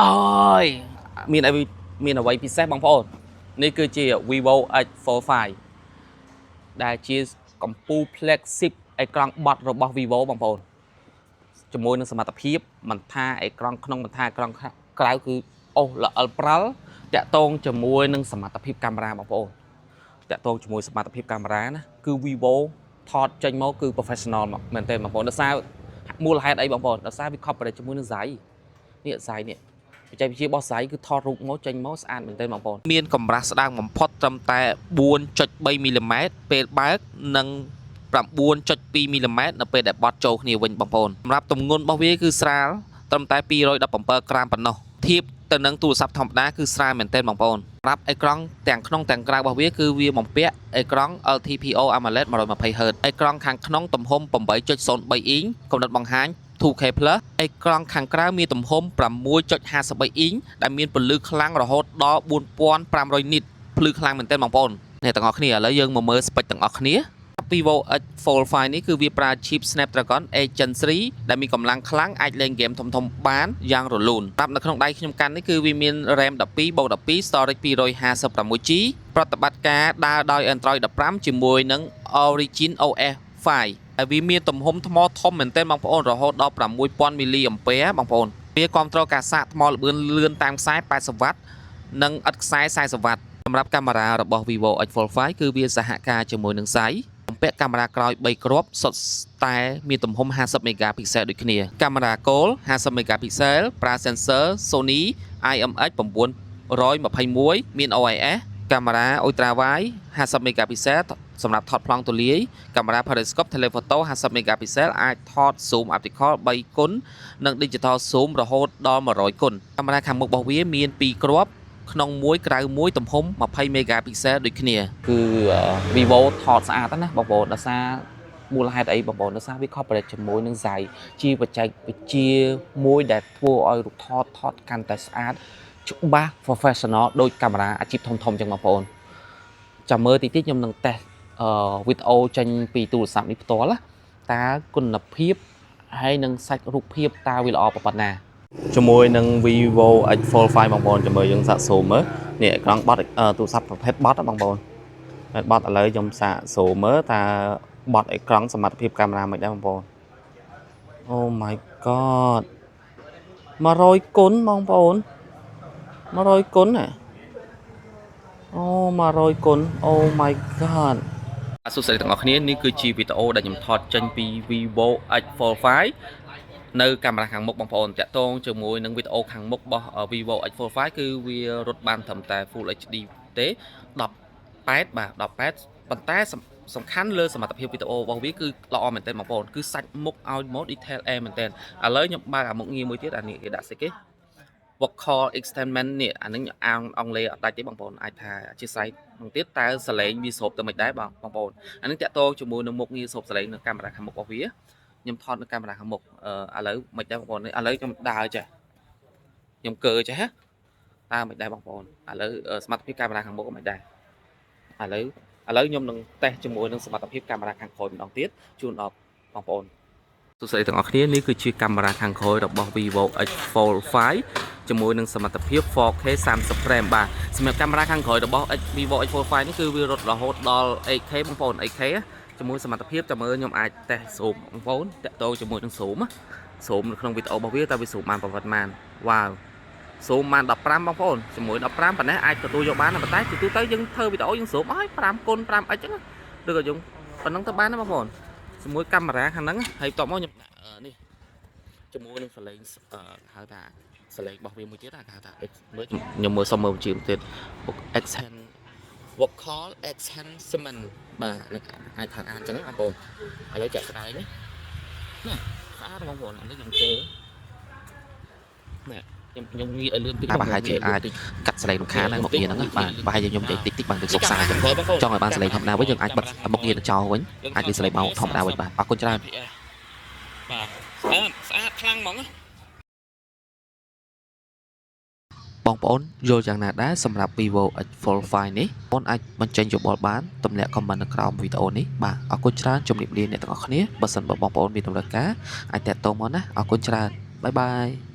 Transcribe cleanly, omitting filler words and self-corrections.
អើយមានអីមានអ្វីពិសេសបងប្អូននេះគឺជា Vivo X45 ដែលជាកម្ពូល flagship អេក្រង់បត់របស់ Vivo បងប្អូនជាមួយនឹងសមត្ថភាពមិនថាអេក្រង់ក្នុងមិនថាអេក្រង់ក្រៅគឺអូសល្អិលប្រាល់តាក់ទងជាមួយនឹងសមត្ថភាពកាមេរ៉ាបងប្អូនតាក់ទងជាមួយសមត្ថភាពកាមេរ៉ាណាគឺ Vivo ថតចេញមកគឺ professional មកមែនទែនបងប្អូនដោយសារមូលហេតុអីបងប្អូនដោយសារវា cooperate ជាមួយនឹង Zeiss នេះ Zeiss នេះបច្ចេកវិទ្យារបស់ Zeiss គឺថតរូបមកចេញមកស្អាតមែនទែនបងប្អូនមានកម្រាស់ស្ដើងបំផុតត្រឹមតែ4.3មីលីម៉ែត្រពេលបើកនិង9.2មីលីម៉ែត្រនៅពេលដែលបត់ចូលគ្នាវិញបងប្អូនសម្រាប់ទម្ងន់របស់វាគឺស្រាលត្រឹមតែ217ក្រាមប៉ុណ្ណោះធៀបទៅនឹងទូរស័ព្ទធម្មតាគឺស្រាលមែនទែនបងប្អូនសម្រាប់អេក្រង់ទាំងក្នុងទាំងក្រៅរបស់វាគឺវាបំពាក់អេក្រង់ LTPO AMOLED 120 Hz អេក្រង់ខាងក្នុងទំហំ8.03អ៊ីងកម្រិតបង្ហាញ 2K+អេក្រង់ខាងក្រៅមានទំហំ6.53អ៊ីងដែលមានពន្លឺខ្លាំងរហូតដល់4500 nit ភ្លឺខ្លាំងមែនទែនបងប្អូនអ្នកទាំងអស់គ្នាឥឡូវយើងមកមើល spec ទាំងអស់គ្នា Vivo X Fold 5នេះគឺវាប្រើ chip Snapdragon 8 Gen 3ដែលមានកម្លាំងខ្លាំងអាចលេងហ្គេមធំៗបានយ៉ាងរលូនប្រាប់នៅក្នុងដៃខ្ញុំកាន់នេះគឺវាមាន RAM 12បូក12 storage 256 GB ប្រតិបត្តិការដើរដោយ Android 15ជាមួយនឹង Origin OS 5ហើយវាមានទំហំថ្មធំមែនទែនបងប្អូនរហូតដល់6000 mAh បងប្អូនវាគ្រប់គ្រងការសាកថ្មល្បឿនលឿនតាមខ្សែ80វ៉ាត់និងឥតខ្សែ40វ៉ាត់សម្រាប់កាមេរ៉ារបស់ Vivo X Fold 5គឺវាសហការជាមួយនឹង Zeiss បំពាក់កាមេរ៉ាក្រោយ3គ្រាប់សុទ្ធតែមានទំហំ50 megapixel ដូចគ្នាកាមេរ៉ាគោល50 megapixel ប្រើ sensor Sony IMX 921មាន OIS កាមេរ៉ា ultra wide 50 megapixel សម្រាប់ថតប្លង់ទូលាយកាមេរ៉ា periscope telephoto 50 megapixel អាចថត zoom optical 3គុណនិង digital zoom រហូតដល់100គុណកាមេរ៉ាខាងមុខរបស់វាមាន2គ្រាប់ក្នុងមួយក្រៅមួយទំហំ20 megapixel ដូចគ្នាគឺ Vivo ថតស្អាតណាស់បងប្អូនដោយសារមូលហេតុអីបងប្អូនដោយសារវា cooperate ជាមួយនឹង Zeiss ជាបច្ចេកវិទ្យាមួយដែលធ្វើឲ្យរូបថតថតកាន់តែស្អាតច្បាស់ professional ដូចកាមេរ៉ាអាជីពធំៗចឹងបងប្អូនចាំមើលតិចតិចខ្ញុំនឹងតេស្តអឺវីដេអូចេញពីទូរស័ព្ទនេះផ្ទាល់ណាតើគុណភាពហើយនឹងសាច់រូបភាពតើវាល្អប៉ុណ្ណាជាមួយនឹង Vivo X Fold 5បងប្អូនចាំមើលយើងសាក zoom មើលនេះអេក្រង់បត់ទូរស័ព្ទប្រភេទបត់ណាបងប្អូនប្រភេទបត់ឥឡូវខ្ញុំសាក zoom មើលតើបត់អេក្រង់សមត្ថភាពកាមេរ៉ាមិនដែរបងប្អូន Oh my god 100គុណបងប្អូន100គុណណាអូ100គុណ Oh my god សួស្តីទាំងអស់គ្នានេះគឺជាវីដេអូដែលខ្ញុំថតចេញពី Vivo X Fold 5នៅកាមេរ៉ាខាងមុខបងប្អូនតាក់ទងជាមួយនឹងវីដេអូខាងមុខរបស់ Vivo X Fold 5គឺវារត់បានត្រឹមតែ Full HD ទេ18បាទ18ប៉ុន្តែសំខាន់លើសមត្ថភាពវីដេអូរបស់វាគឺល្អមែនទែនបងប្អូនគឺសាច់មុខឲ្យមក detail អែមែនទែនឥឡូវខ្ញុំបើកអាមុខងារមួយទៀតអានេះគេដាក់ស្អីគេ vocal enhancement នេះអានឹងអានអង់គ្លេសអត់ដាច់ទេបងប្អូនអាចថាអធិស្ឋានក្នុងទៀតតើសលេងវាស្រូបទៅមិនដែរបងបងប្អូនអានឹងតាក់ទងជាមួយនឹងមុខងារស្រូបសលេងនៅកាមេរ៉ាខាងមុខរបស់វាខ្ញុំថតនៅកាមេរ៉ាខាងមុខអឺឥឡូវមិនដែរបងប្អូនឥឡូវខ្ញុំដើរចេះខ្ញុំកើចេះតើមិនដែរបងប្អូនឥឡូវសមត្ថភាពកាមេរ៉ាខាងមុខមិនដែរឥឡូវខ្ញុំនឹងតេស្តជាមួយនឹងសមត្ថភាពកាមេរ៉ាខាងក្រោយម្ដងទៀតជូនដល់បងប្អូនសួស្តីទាំងអស់គ្នានេះគឺជាកាមេរ៉ាខាងក្រោយរបស់ Vivo X Fold 5ជាមួយនឹងសមត្ថភាព 4K 30 frame បាទសម្រាប់កាមេរ៉ាខាងក្រោយរបស់ X Vivo X Fold 5នេះគឺវារត់រហូតដល់ 8K បងប្អូន 8K ជាមួយសមត្ថភាពចាំមើលខ្ញុំអាចតេស្ត zoom បងប្អូនតាក់ទងជាមួយនឹង zoom zoom នៅក្នុងវីដេអូរបស់វាតើវា zoom បានប្រវត្តិបានវ៉ាវ zoom បាន15បងប្អូនជាមួយ15ប៉ុណ្ណេះអាចទទួលយកបានប៉ុន្តែជាទូទៅយើងធ្វើវីដេអូយើង zoom អស់5គុណ 5x ចឹងឬក៏យើងប៉ុណ្ណឹងទៅបានណាបងប្អូនជាមួយកាមេរ៉ាខាងហ្នឹងហើយបន្ទាប់មកខ្ញុំដាក់នេះជាមួយនឹងសលេងហៅថាសលេងរបស់វាមួយទៀតគេហៅថា មើលខ្ញុំមើលសុំមើលបញ្ជាទៀត Accent vocal enhancement បាទនឹងអាចថាអានចឹងបងប្អូនឥឡូវចាក់ស្ដែងណាស្អាតបងប្អូនអានេះខ្ញុំជើនេះខ្ញុំខ្ញុំងាកឲ្យលឿនតិច ប្រហែលជាអាចកាត់សលេងរំខានហើយមុខងារហ្នឹងបាទប្រហែលជាខ្ញុំនិយាយតិចតិចបានទៅសុខសាចឹងចង់ឲ្យបានសលេងធម្មតាវិញយើងអាចបិទមុខងារនឹងចោលវិញអាចនិយាយសលេងមកធម្មតាវិញបាទអរគុណច្រើន បាទស្អាតស្អាតខ្លាំងហ្មងណា បងប្អូនយល់យ៉ាងណាដែរសម្រាប់ Vivo X Fold 5នេះបងអាចបញ្ចេញយោបល់បានទម្លាក់ comment នៅក្រោមវីដេអូនេះបាទអរគុណច្រើនជម្រាបលាអ្នកទាំងអស់គ្នាបើសិនបើបងប្អូនមានតម្រូវការអាចតាក់ទងមកណាអរគុណច្រើន bye bye.